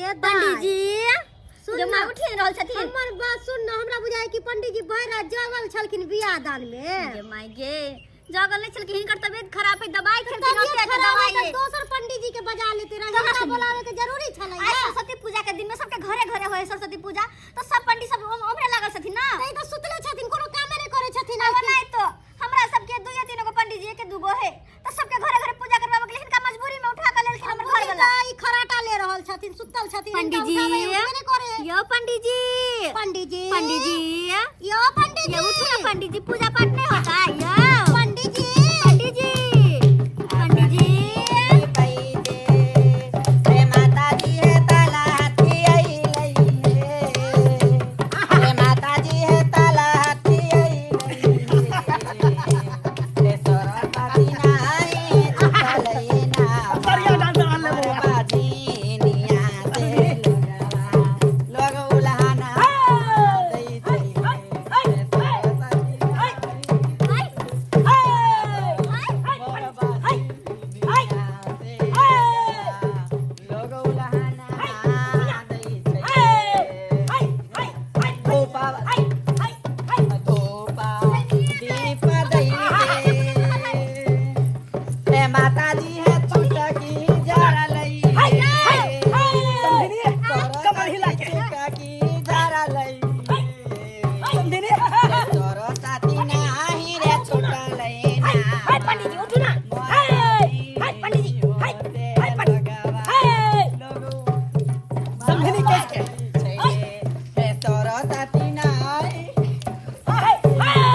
गे पंडीजी सुन जो ना। माँ उठि नहि रहल छथिन। हमर बात सुन ना, हमरा बुझाय कि पंडीजी भरि रात जागल छलखिन बियाह दान में। गे माय गे, जागल नहि छलखिन, हिनकर तबियत खराब है, दवाई खेलखिन। तबियत हफ्ता के खराब है दवाई तऽ है। दोसर पंडीजी के बजा लेते रहे, कहाँ हमरा से? बोलावे के जरूरी छलै। आइ सरस्वती पूजा के दिन में सबके घरे घरे होय सरस्वती पूजा, तऽ सब पंडी सब ओम्हरे लागल छथिन ना। तऽ ई तऽ सुतले छथिन, कोनो कामे नहि करै छथिन। अब नहि तो हमरा सबके दुइये तीन गो पंडीजी के दूगो है, तऽ सबके घरे घरे पूजा करवावे के लिए हिनका मजबूरी में उठा के लेलखिन हमर घर वाला। ई खराटा ले रहल छथिन, सुतल छथिन। हिनका पंडीजी। उठाबै उठबे नहि करे। यो पंडीजी, पंडीजी, पंडीजी, यो पंडीजी, ये उठो ना पंडीजी, पूजा पाठ नहीं होता है यो। पंडीजी, पंडीजी, पंडीजी। हे माताजी हे ताला हाथी अइलै हे, हे माताजी हे ताला हाथी अइलै हे, सरस्वती नाही झुकलै ना। बढ़िया डांसर आनले बौआ। बाजिनिया से लोगवा लोग उलाहना दै छै, हे सरस्वती माताजी है चुटकी जरा लई, समधिनी, कमर हिला के। चुटकी जरा लई। समधिनी। सरस्वती नाही रे छुटलै ना। हाय पंडीजी, उठू ना। हाय हाय पंडीजी, हाय हाय पंडीजी, हाय। समधिनी केस के। सरस्वती नाही। हाय हाय हाय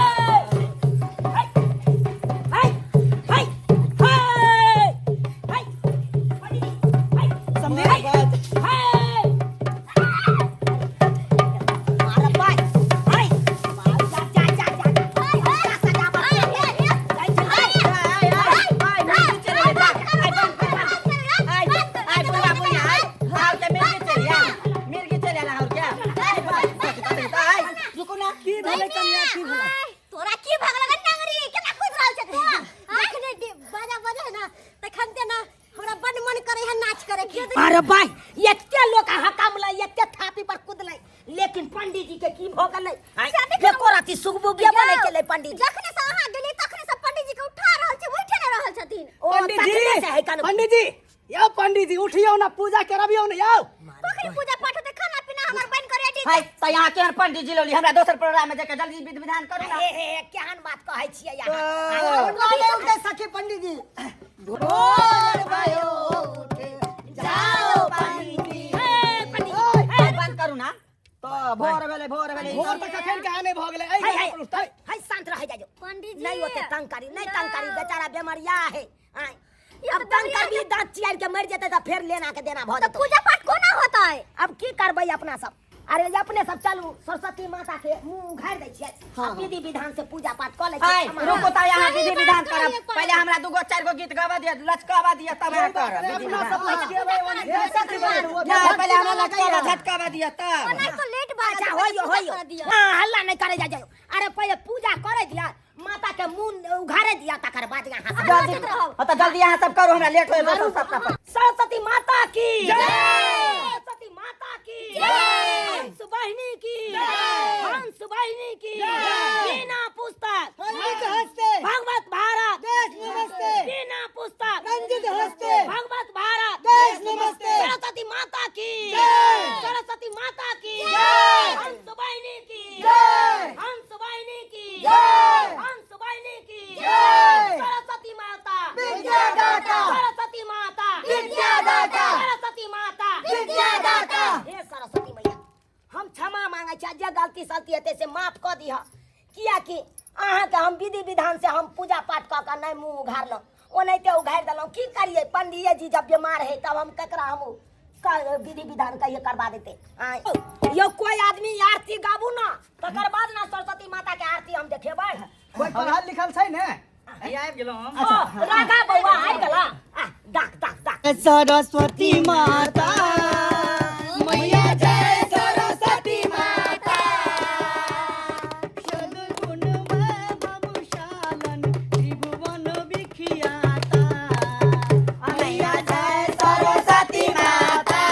हाय हाय हाय पंडीजी, हाय। समधिनी। हाय अरे भाई, हाय जा जा जा जा जा सजा बा। की भेलै कनिया, की भेलै? तोरा की भग लगन नांगरी, केना कूद रहल छै तू? जखने बाजा बजे ना तखन ते ना हमरा बड मन करे है नाच करे के। अरे भाई, एते लोक हकामलै, एते थापी पर कुदलै, लेकिन पंडीजी के की भऽ गेलै? एको राति सुगबुगिया बनै केलै पंडीजी। जखने से अहाँ गेलियै तखने से पंडीजी के उठा रहल छै, उठे नहि रहल छथिन। ओ पंडीजी, तखने से है कन। पंडीजी, यौ पंडीजी, उठियौ ना, पूजा करबियौ ना यौ। कखनी पूजा पाठ होतै? खाना पीना हमर बनि के रेडी। हाय, तऽ यहाँ केहन पंडीजी लौली? हमरा दोसर प्रोग्राम में जाके जल्दी विधि विधान करू ना। हे हे, केहन बात कहै छियै अहाँ? उठे सखी, पंडीजी भोर भयो, उठे जाओ पंडीजी। हे पंडीजी, हे, बंद करू ना, तऽ भोर भेलै, भोर भेलै। भोर तऽ कखन के आने भऽ गेलै। हाय एहि हाय पर उठतै। हाय, शांत रहै जाजो। पंडीजी, नहीं ओते तंग करी, नहीं तंग करी, बेचारा बेमरिया है। आय ये अब तऽ तंग बेमरिया। करबी, दांत चियार के मर जेतै तऽ फेर लेना के देना भऽ तऽ जेतौ। पूजा पाठ कोना होतै? अब की करबै अपना सब? अरे अपने सब चलू, सरस्वती माता के मुंह उघारि दै छियै आ विधि विधान से पूजा पाठ कऽ लै हाय छियै। रुको तऽ, यहाँ सही विधि बात विधान कहलियै करब। पापा। पहिले हमरा दूगो चारि गो गीत गाबऽ दिअ, लचकाबऽ दिअ, तब अहाँ करब विधि अपना विधान। सब लचकेबै ओने। हे सखी बहिन, ओ नहि, पहिले हमरा लचकाबऽ झटकाबऽ दिअ तब। नहि तो लेट भऽ अच्छा गेल। होइयो होइयो। कर दिअ। हाँ, हल्ला नहीं करे जा जाओ। अरे पहिले पूजा करे दिया, माता के मुंह उघारे दिया, तकर बाद यहाँ सब। जल्दी हाँ तऽ जल्दी अहाँ सब करू, हमरा लेट होय दोसर सप्ताह पर। सरस्वती माता की जय, सरस्वती माता की जय, हंस वाहिनी की जय, हंस वाहिनी की जय। बिना पुस्तक रंजित हस्ते भगवत भारत देश नमस्ते। बिना पुस्तक रंजित हस्ते भगवत भारत देश नमस्ते। सरस्वती माता की जय। सरस्वती माता की जय। हंस वाहिनी की जय। हंस वाहिनी की जय। हंस वाहिनी की जय। सरस्वती माता विद्यादाता। सरस्वती माता विद्यादाता। सरस्वती माता विद्यादाता। हे सरस्वती मैया, हम क्षमा मांगे छी, जे गलती सलती हेतै से माफ कऽ दिह, कियाकि अहाँके हम विधि विधान से हम पूजा पाठ कऽ कऽ नहि मुँह उघारलहुँ, ओनाहिते उघारि देलहुँ। की करियै, पंडिये जी जब बीमार है तब हम ककरा हम विधि विधान कहिए करवा देते? आँय यौ, कोई आदमी आरती गाबू ना, तकर बाद ना सरस्वती माता के आरती हम देखेबै। कोई पढ़ल लिखल छै ने? आबि गेलहुँ हम। ओ, राधा बौआ आबि गेला। आ डाक डाक डाक। सरस्वती माता मैया जय सरस्वती माता। सद्गुण वैभवशालन त्रिभुवन विख्याता। मैया जय सरस्वती माता।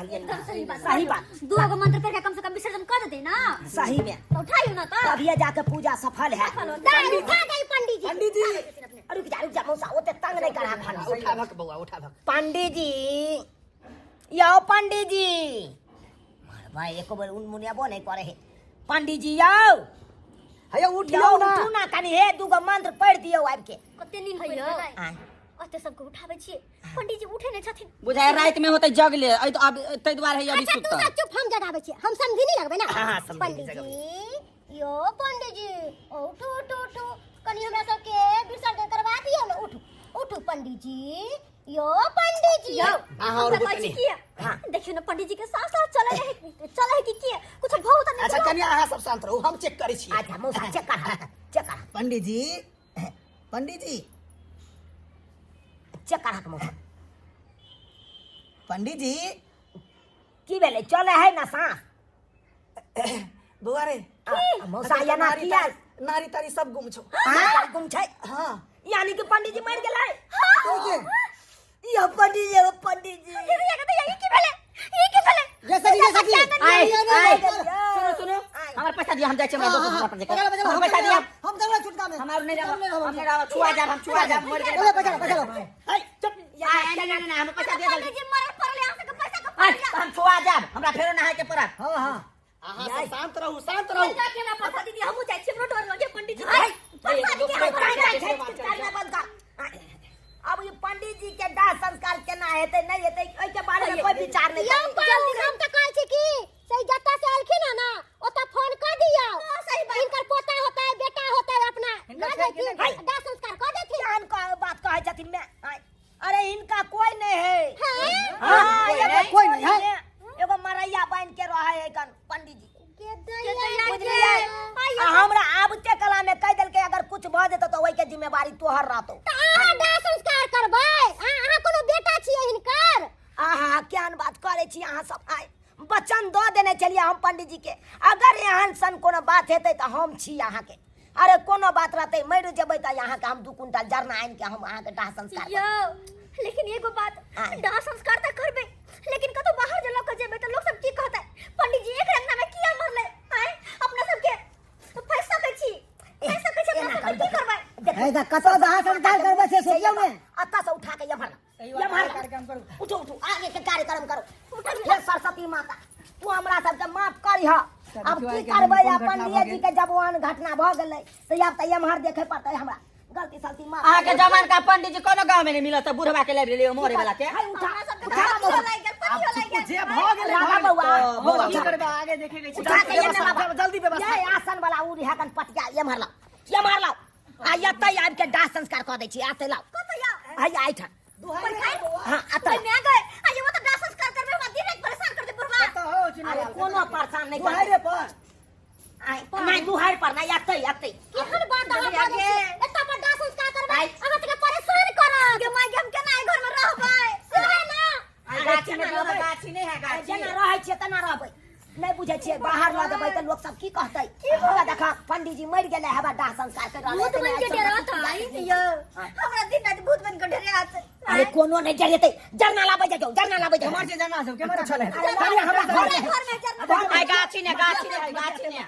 रहलियै एकदम सही बात। सही बात। दू गो मंत्र पढ़ के कम से कम विसर्जन कर देते ना। सही में। तो उठाइयो ना तो। तभिए जाके पूजा सफल है। सफल होता। दाई उठा गई पंडित जी। पंडित जी रुक जा रुक जा मौसा, ओते तंग नहीं करा खाना। उठा भक बौआ, उठा भक। पंडित जी यौ, पंडित जी मार भाई एको बेर उन मुनियाबो नहीं करे है। पंडित जी यौ, हैया उठियौ यौ ना। उठू ना कनी, हे दूगो मंत्र पढ़ दियौ आबि के। कते नींद पड़ि गेलै। आय। ओते सबके उठाबै छियै, पंडित जी उठे नहि छथिन। बुझाय राति में होते जगले ऐ तो अब तै दुआरे है अभी अच्छा तू सुतल। सब चुप, हम जगाबै छियै, हम समझी नहीं लगबै ना। हाँ, हाँ, समझी पंडित जगाबै। जी यो, पंडित जी उठू उठू उठू, कनी हमरा सबके विसर्जन करवा दियौ ने। उठू उठू पंडित जी यो, पंडित जी यौ, अहाँ और हम तऽ कहै छी कनी। किया देखियौ ने पंडित जी के साथ साथ चलै है, चलै है कि किया कुछ बहुत नहीं। अच्छा कनिया, अहाँ सब शांत रहू, हम चेक करै छी। अच्छा मौसा, चेक कर चेक कर। पंडित जी, पंडित जी चेक कर मौसा। पंडित जी की भेलै, चलै है ना साँस? बौआ रे। आ, मौसा एना किया? नारी तारी सब गुम छौ। हाँ, गुम छै? हाँ। यानी कि पंडित जी मरि गेलै? ठीक है। यो पंडित जी, यो पंडित जी। ई की भेलै, ई की भेलै? जैसे कि जैसे कि आय आय, सुनो सुनो सुनो, हमर पैसा दिया, हम जाइ छी हमरा दोस्त घर पर पकड़ जाके। हमर पैसा दिया। हम जगला छुटका में। हमार नहीं रहब, हम नहीं रहब, छुआ जाब, हम छुआ जाब, मर गेल। ओले पैसा पैसा ऐ चुप, आय, नहीं नहीं नहीं, हमर पैसा दिया पंडित जल्दी। जी मरल पड़ले, अहाँ सबके पैसा के आय, पड़ल। तऽ हम छुआ जाब, हमरा फेरो नहाय के पड़त। हां हां, अहाँ सब शांत रहू, शांत रहू। जाके हमरा पैसा दीदी, हमहूँ जाइ छी, हमरो डर लगे पंडित जी। पैसा दीदी हमरा। बंद कर। अब ये पंडित जी के दाह संस्कार केना हेतै नहीं हेतै, एहि के बारे में कोई विचार नहीं। यौ पाहुन, हम तऽ कहै छी कि से जतऽ से एलखिन हँ ना ओतऽ फोन कऽ दियौ। सही बात। हिनकर पोता होतै, बेटा होतै, अपना लऽ जैथिन, दाह संस्कार कऽ देथिन। केहन बात कहै छथिन मैं। आय, अरे हिनका कोई नहीं है। हाँ? हाँ, एगो कोई नहीं है। एगो मरैया बन के रहे है कन पंडित जी। के दैया। बुझलियै? आ हमरा आबते कला में कहि देलकै अगर कुछ भऽ जेतौ तऽ ओहिके जिम्मेवारी तोहर रहतौ। तऽ अहाँ दाह संस्कार करबै? अहाँ कोनो बेटा छियै हिनकर? आहा, केहन बात करै छी अहाँ सब। आय, वचन दऽ देने छलियै हम पंडित जी के, अगर एहन सन कोनो बात हेतै तऽ हम छी अहाँके। अरे कोनो बात रहतै, मरि जेबै तऽ अहाँके हम 2 कुंटल जरना आनि के हम अहाँके दाह संस्कार करब। यौ, लेकिन एगो बात। आय। दाह संस्कार तऽ करबै, लेकिन कतौ बाहर जे लऽ के जेबै तऽ लोक सब की कहतै, पंडित जी एक रंगना में किया मरलै? आय, अपना सबके फंसि सकै छी, फंसि सकै छी अपना एना सब, की करबै? देखू, हे तऽ कतऽ दाह संस्कार करबै से सोचियौ ने। एतऽ से उठा के एम्हर लाउ, एम्हर लाउ। उठो उठो, आगे के कार्यक्रम करो। हे सरस्वती माता, तू हमरा सबके माफ करिह। अब की करबै, आब पंडित जी के जब ओहन घटना भऽ गेलै तऽ आब तऽ एम्हर देखे पड़तै। हमरा गलती सलती माफ। अहाँ के जवान का पंडित जी कोनो गांव में नहीं मिलत, बुढ़वा के लाबि लेलियै मरे वाला के। हाय, उठा अपना सबके उठा तऽ मौसा। पतियो लागि गेल, पतियो लागि गेल। जे भऽ गेलै लाबा भऽ गेलै। बौआ, बौआ बौआ, की करबै आगे देखे के छै। उठा के एने लाबा। जल्दी व्यवस्था। ये आसन वाला उ रिहा कन पटिया एम्हर लाउ, एम्हर लाउ। आ एतै आबि के दाह संस्कार कऽ दै छी। एतै लाउ। कतऽ यौ? हैया एहिठाम। हाँ, एतै। ओइ में गए आ ये वो तऽ दाह संस्कार करबै, हमरा दिन राति परेशान कर दे बुढ़वा। अरे कोनो परेशान नहीं दुहाई कर। रे पर। नहीं, दुहाई पर नहीं, एतै एतै। केहन बात अहाँ दरिया बाजै छियै? के। एतऽ पर दाह संस्कार करबै, आइ। अहाँ सबके परेशान करत। गे माय गे, हम केना एहि घर में रहबै? सएह ने। गाछी में कोनो गाछी नहीं है गाछी। जेना रहै छियै तेना रहबै। नहि बुझै छियै, बाहर लऽ देबै तऽ लोक सब की कहतै? हवा देख, पंडीजी मरि गेलै, हवा दाह संस्कार कर रहलै। भूत बन के डरात है यौ, हमरा दिन राति भूत बन के डरात। अरे कोनो नहि डरेतै। जरना लाबै जाउ, जरना लाबै जाउ। केमहर छै जरना सब, केमहर छलै? अरे कनिया, हमरा घरे घर में जरना। आय गाछी ने, गाछी ने, गाछी ने।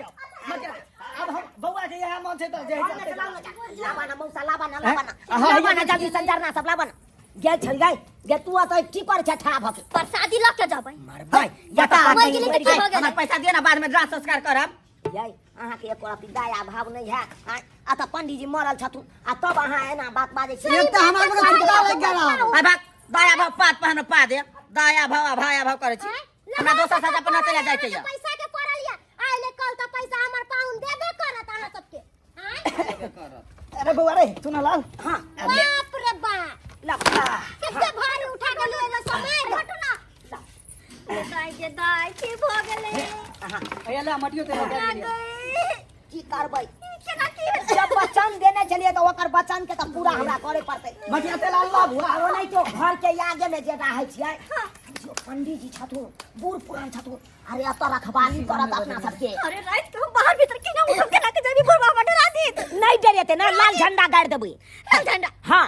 अब हम बौआ के इएह मन छै तऽ जे लाबा ना मौसा, लाबा ना, लाबा ना। हाँ, लाबा ना जल्दी से जरना सब लाबा ना। गेल छल गई गे, तू ओतऽ की करै छै ठाढ़ भऽ के? प्रसादी लऽ के जेबै। मरबै या तऽ मरि गेलै तऽ की भऽ गेलै? हमर पैसा दिअ ना, बाद में दाह संस्कार करब। यै, अहाँके एको रत्ती दया भाव नहि है। आँय, आ तऽ पंडीजी मरल छथुन आ तब अहाँ एना बात बाजै छी। एक तऽ हमरा सबके छुटका लागि गेल। आय भाग, दया भाव पात पहन पा दे, दया भाव आ भाया भाव करै छी। हमरा दोसर साथ अपना चला जाइ के। पैसा के पड़ल या आइले कल तऽ पैसा हमर पाहुन देबे करत अहाँ सबके। आँय? अरे बौआ रे, सुन लाल। हाँ। बाप रे बाप, ला। कते भारी उठा के लिए एलो सामान। हटू ना दाइ गे दाइ, की भऽ गेलै? हैया ले मटियो ते। आ गई। की करबै? केना की भेलै? जब वचन देने छलियै तऽ ओकर वचन के तऽ पूरा हमरा करे पड़तै। मटिया तेल आल बाबू। आ ओनाहितो घर के आगे में जे रहै छियै, जो पंडीजी छथुन, बूढ़ पुरान छथुन, अरे एतऽ रखवाली करत अपना सबके। अरे राति के हम बाहर भीतर केना उठब, केना के जेबी? बुढ़वा हमरा डरा देत। नहि डरेतै ना, लाल झंडा गाड़ि देबै। लाल झंडा? हाँ।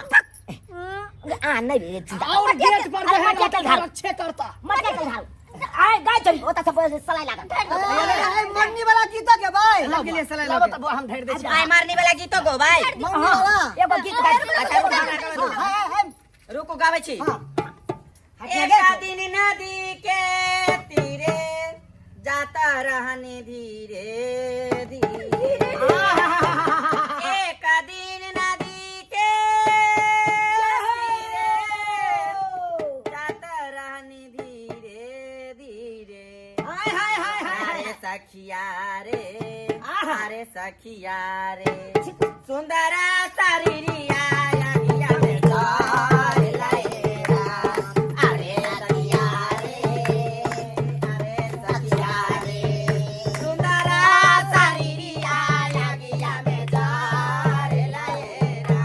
हाँ। आ नहि रे। और गेट पर जे है मटिया तेल ना ढारू। रक्षे करता। मटिया तेल ढारू। गाय चली ओता सब सलाइ लागत। मरनी वाला गीत के भाई के लिए सलाह लाओ तब हम ढेर दे छी। आय मारने वाला गीतो गो भाई। मरनी वाला एगो गीत गाय। अच्छा रुको, रुको गाबै छी। एक दिन नदी के तीरे जाता रहने धीरे धीरे, एक दिन नदी के तीरे जाता रहने धीरे धीरे, हाय हाय हाय हाय। अरे सखिया रे, अरे सखिया रे, सुंदरा शरीरिया यागिया में चार लाएरा, अरे सखिया रे, अरे सखिया रे, सुंदरा शरीरिया यागिया में चार लाएरा।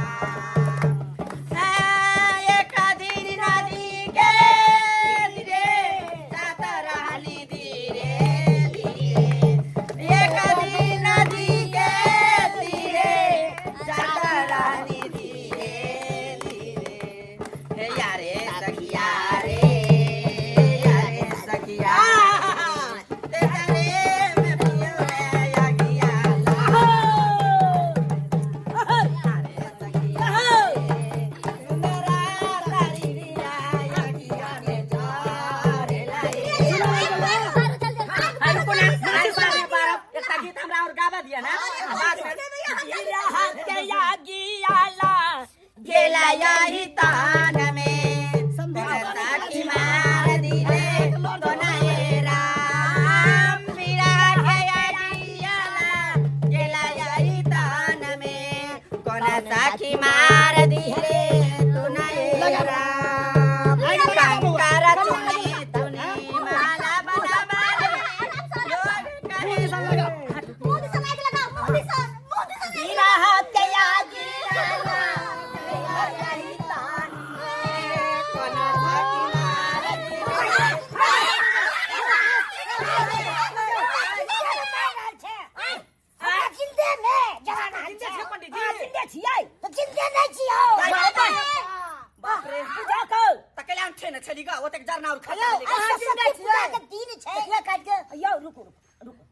एक दिन नदी के धीरे जाता रहली धीरे धीरे, एक दिन नदी के धीरे जाता रहली धीरे धीरे, हे यारे सखिया रे, यारे सखिया तेरे में पियो रे यागिया ला, अरे सखिया रे, सुंदरा तारीरिया यागिया में चार लाए। अरे रुको ना, अरे रुको ना, बारह, एकटा गीत हमरा और गाबा दिया ना। बाद में। गेला याही तान में, साखी मार दिले तो नाये राम, मीरा के यागियाला, गेला याही तान में, कोना साखी मार दिले तो नाये राम, कंकर चुनी तुनी माला बना मारे, लोग कहे मोदी से लाइक लगाओ, मोदी से, मोदी से लाइक। कोना साखी मार दिले। जिंदे ने जवाना जिंदे छियै पंडित जी। हां, जिंदे छियै त जिंदे नै छियौ। बाप रे, पूजा कर। त कल्याण छै ने छली गा ओतेक जरना और खा। सरस्वती पूजा के दिन छै। देखिए काट के यौ, रुकू रुकू रुकू।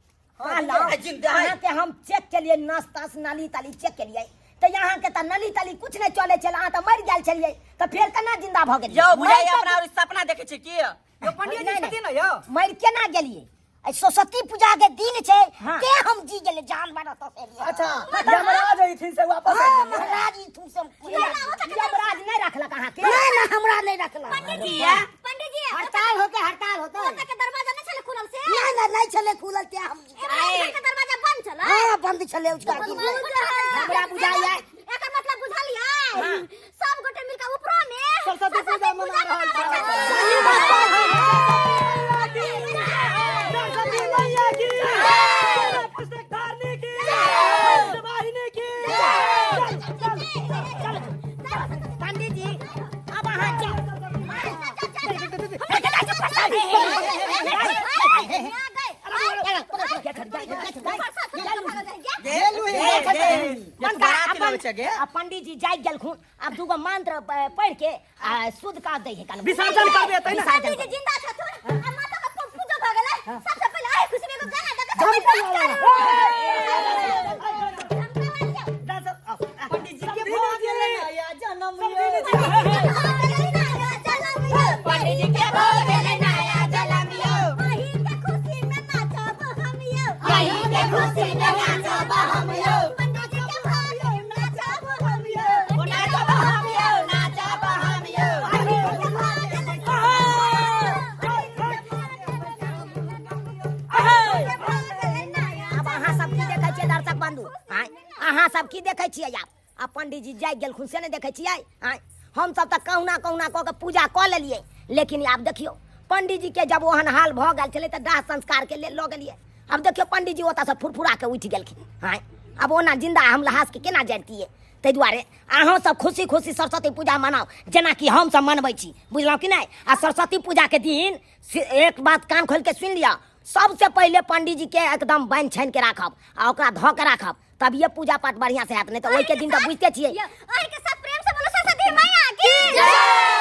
हां लाओ। आ, जिंदा है। अहाँ के हम चेक केलिए, नस तस नली तली चेक केलिए त यहाँ के त नली तली कुछ नहीं चले छल। अहाँ त मरि गेल छलिए त फेर केना जिंदा भ गेलिए? यौ बुझाइ अपना और सपना देखै छी की? यो पंडित जी नहीं, छथिन ना यो? मरि केना गेलिए? आइ सरस्वती पूजा के दिन छै। हाँ। ते हम जी गेले जानवर ओतऽ से एलियै। अच्छा, यमराज अइथिन से वापस हाँ, आबि गेलियै। महाराज ई तू सब यमराज नहीं रखलक अहाँ के? ना ना, हमरा नहीं रखलक। पंडित जी, पंडित जी, हड़ताल होते, हड़ताल होते। ओतऽ के दरवाजा नहि छलै खुलल से? ना ना, नहीं छले खुलल ते हम। घर के दरवाजा बंद छलै? हाँ, बंद छले उसका। हमरा बुझाइए। एकर मतलब बुझलियै, सब गोटे मिलके उपरो में सरस्वती पूजा मना रहल छै। सही बात। सरस्वती मैया की जय, पुस्तक धारणी की जय, वाहिनी की जय। चल चल। पंडित जी, अब अहाँ जाउ। आ पंडित जी जाग गेलखुन। आब दूगो मंत्र पढ़ के आ शुद्ध कर दै है। विसर्जन करबे तै ना। विसर्जन। पंडित जी जिंदा छथुन आ माता के पूजा भऽ गेलै। सबसे पहिले आइ खुशी में एगो गाना गा के झमका सब पंडित जी के भोग नया जन्म यो। पंडित जी के भोग नया जलम यो, अही के खुशी में नाचब हम यौ, यही के खुशी में नाचब हम यो, पंडित जी के भोग नाचब हम यौ, नाचब हम यो, नाचब हम यो। आब अहाँ सब की देखै छियै दर्शक बंधु? आँय, अहाँ सब की देखै छियै? आब आ पंडित जी जागि गेलखुन से नहि देखै छियै? आँय, हम सब तऽ कहुना कहुना कऽ के पूजा कऽ लेलियै, लेकिन आब देखियौ पंडित जी के जब ओहन हाल भऽ गेल छलै तऽ दाह संस्कार के लेल लऽ गेलियै। आब देखियौ पंडित जी ओतऽसँ फुरफुरा के उठि गेलखिन। आँय, आब ओना जिंदा हम लहास के केना जरितियै? ताहि दुआरे अहाँ सब खुशी खुशी सरस्वती पूजा मनाउ, जेनाकि हम सब मनबै छी, बुझलहुँ कि नहि? आ सरस्वती पूजा के दिन से एक बात कान खोलि के सुनि लिअ, सबसे पहिले पंडित जी के एकदम बान्हि छानि के राखब आ ओकरा धऽ के राखब, तभिए पूजा पाठ बढ़िया से हैत, नहीं तऽ ओहिके दिन तऽ बुझिते छियै। अही के साथ प्रेम से बोलो सरस्वती मैया की जय।